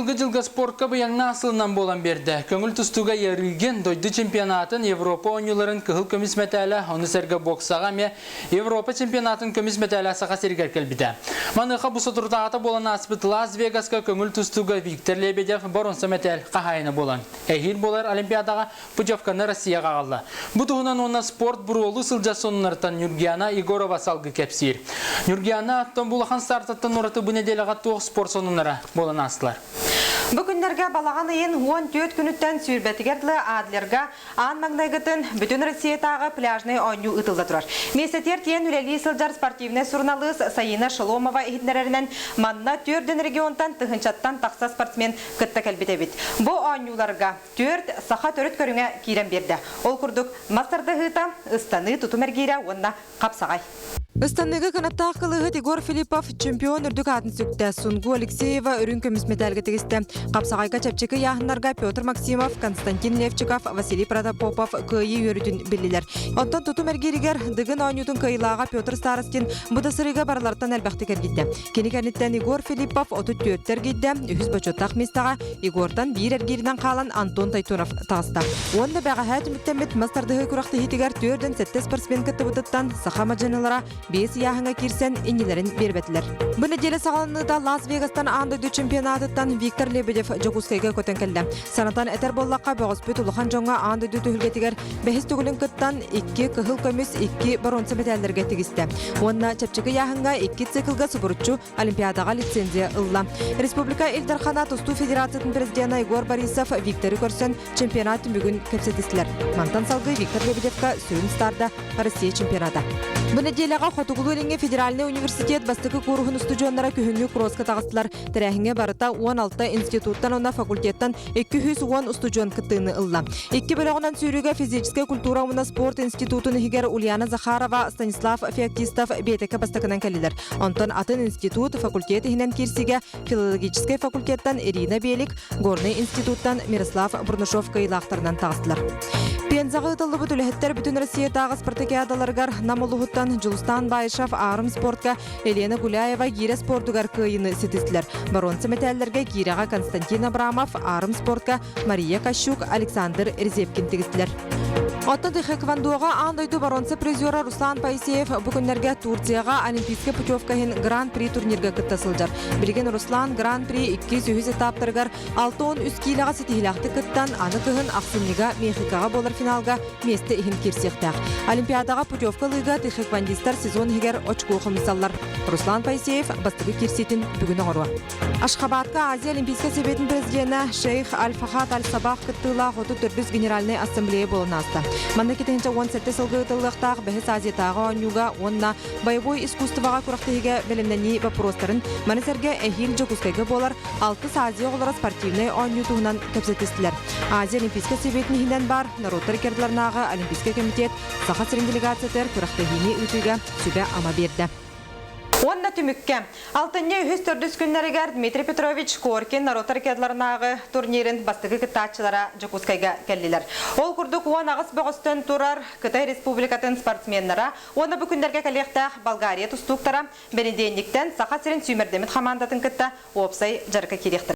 Быйылгы дьылга спортка быйаҥнаах сылынан буолан биэрдэ. Көҥүл тустууга Ярыгин дойду чемпионатын, Европа оонньууларын кыһыл көмүс мэтээлэ, ону сэргэ боксаҕа эмиэ Европа чемпионатын көмүс мэтээлэ Саха сиригэр кэлбитэ. Маныаха бу соторутааҕыта буолан ааспыт Лас-Вегаска көҥүл тустууга Виктор Лебедев боруонса мэтээл хаһаайына буолан, эһиил буолар Олимпиадаҕа путевканы Россияҕа аҕалла. Бу туһунан уонна спорт буруолуу сылдьар сонуннартан Нюргиана Егорова салгыы кэпсиир. Нюргиана, оттон бу улахан стартаттан ураты бу нэдиэлэҕэ туох спорт сонуннара буолан аастылар? Бу күннэргэ балаҕан ыйын 14 күнүттэн сүүрбэтигэр дылы Адлерга аан маҥнайгытын Бүтүн Россиятааҕы пляжнай оонньуу ыытылла турар. Миэстэтигэр тиийэн үлэлии сылдьар спортивнай суруналыыс Саина Шеломова иһитиннэрэринэн, манна түөрдүн регионтан тыһыынчаттан тахса спортсмен кытта кэлбит эбит. Бу оонньууларга түөрт саха төрүт көрүҥэ киирэн биэрдэ. Ол курдук, мас тардыһыыта, ыстаныы, тутум эргиирэ уонна хапсаҕай. Ыстаныыга кынаттаах кылыыһыт Егор Филиппов чемпион үрдүк аатын сүктэ. Сунгу Алексеева үрүҥ көмүс мэтээлгэ тигистэ. Хапсаҕайга чэпчэки ыйааһыннарга Петр Максимов, Константин Левчиков, Василий Протопопов кыайыы үөрүүтүн биллилэр. Оттон тутум эргииригэр Дыгын оонньуутун кыайыылааҕа Петр Старостин бу да сырыыга барыларыттан элбэхтик эргийдэ. Кини кэнниттэн Егор Филиппов 34 эргийдэ, үһүс бочуоттаах миэстэҕэ Егортан биир эргииринэн хаалан Антон Тайтунов таҕыста. Уонна бэҕэһээ түмүктэммит мас тардыһыы күрэхтэһиитигэр 47 спортсмен кыттыбытыттан саха мадьынылара биэс ыйааһыҥҥа киирсэн иннилэрин биэрбэтилэр. Бу нэдиэлэ саҕаланыыта Лас-Вегастан аан дойду чемпионатыттан Виктор Лебедев Дьокуускайга көтөн кэллэ. Санатан этэр буоллахха, бөҕөспүт улахан дьоҥҥо аан дойду түһүлгэтигэр Бэһис төгүлүн кыттан икки кыһыл көмүс, икки боруонса мэтээллэргэ тигистэ. Уонна чэпчэки ыйааһыҥҥа икки циклга субуруччу Олимпиадаҕа лицензия ылла. Республика Ил Дархана тустуу федерациятын президена Егор Борисов Викторы көрсөн чемпионат түмүгүн кэпсэтистилэр. Мантан салгыы Виктор Лебедевка сүрүн старда Россия чемпионата. Бу нэдиэлэҕэ Хотугулуу-Илиҥҥи федеральнай университет бастакы кууруһун устудьуоннара күһүҥҥү кросска таҕыстылар. Тэрээһиҥҥэ барыта 16 институттан уонна факультеттан 210 устудьуон кыттыыны ылла. Икки бөлөҕүнэн сүүрүүгэ физическэй культура уонна спорт институтун иһигэр Ульяна Захарова, Станислав Феоктистов биэтэккэ бастакынан кэллилэр. Онтон атын институт, факультет иһинэн киирсигэ филологическай факультеттан Ирина Белик, Горнай институттан Мирослав Бурнашов кыайыылаахтарынан таҕыстылар. Пензаҕа ыытыллыбыт үлэһиттэр бүтүн Россиятааҕы спартакиадаларыгар Нам улууһуттан Дьулустаан Баишев аарым спортка Елена Гуляева гиирэ спордугар кыайыыны ситистилэр. Боруонса мэтээллэргэ гиирэҕэ Константин Абрамов, аарым спортка Мария Кащук, Александр Резепкин тигистилэр. Оттон тхэквондоҕа аан дойду боруонса призера Руслан Поисеев бу күннэргэ Турцияҕа олимпийскай путевка иһин Гран-при турнирга кытта сылдьар. Билигин Руслан Гран-при иккис-үһүс этаптарыгар 63 киилэҕэ ситиһиилээхтик кыттан, аны кыһын ахсынньыга Мехикоҕа буолар финалга миэстэ иһин киирсиэхтээх. Олимпиадаҕа путевка ылыыга тхэквондистар сезон иһигэр очко хомуйсаллар. Руслан Поисеев бастакы киирсиитин бүгүн оҥоруо. Ашхабадка Азия Олимпийскай Сэбиэтин президенэ Шейх Аль-Фахат Аль-Сабах кыттыылаах 34 Генеральнай Ассамблея буолан ааста. Манна 2017 сылга ыытыллыахтаах Бэһис Азиятааҕы оонньууга уонна боевой искусствоҕа күрэхтэһиигэ бэлэмнэнии боппуруостарын, маны сэргэ эһиил Дьокуускайга буолар Алтыс Азия оҕолоро спортивнай оонньуу туһунан кэпсэтистилэр. Азия Олимпийскай Сэбиэтин иһинэн баар норуоттар иккардыларынааҕы Олимпийскай комитет Саха сирин делегациятыгар күрэхтэһиини ыытыыга сүбэ-ама биэрдэ. Уонна түмүккэ, алтынньы үһүс-төрдүс күннэригэр Дмитрий Петрович Коркин норуоттар иккардыларынааҕы турнирын бастакы кыттааччылара Дьокуускайга кэллилэр. Ол курдук 18 бөҕөстөн турар Кытай Республикатын спортсменнара уонна бу күннэргэ кэлиэхтээх Болгария тустууктара бэнидиэнньиктэн Саха сирин сүүмэрдэммит хамаандатын кытта уопсай дьарыкка киириэхтэрэ.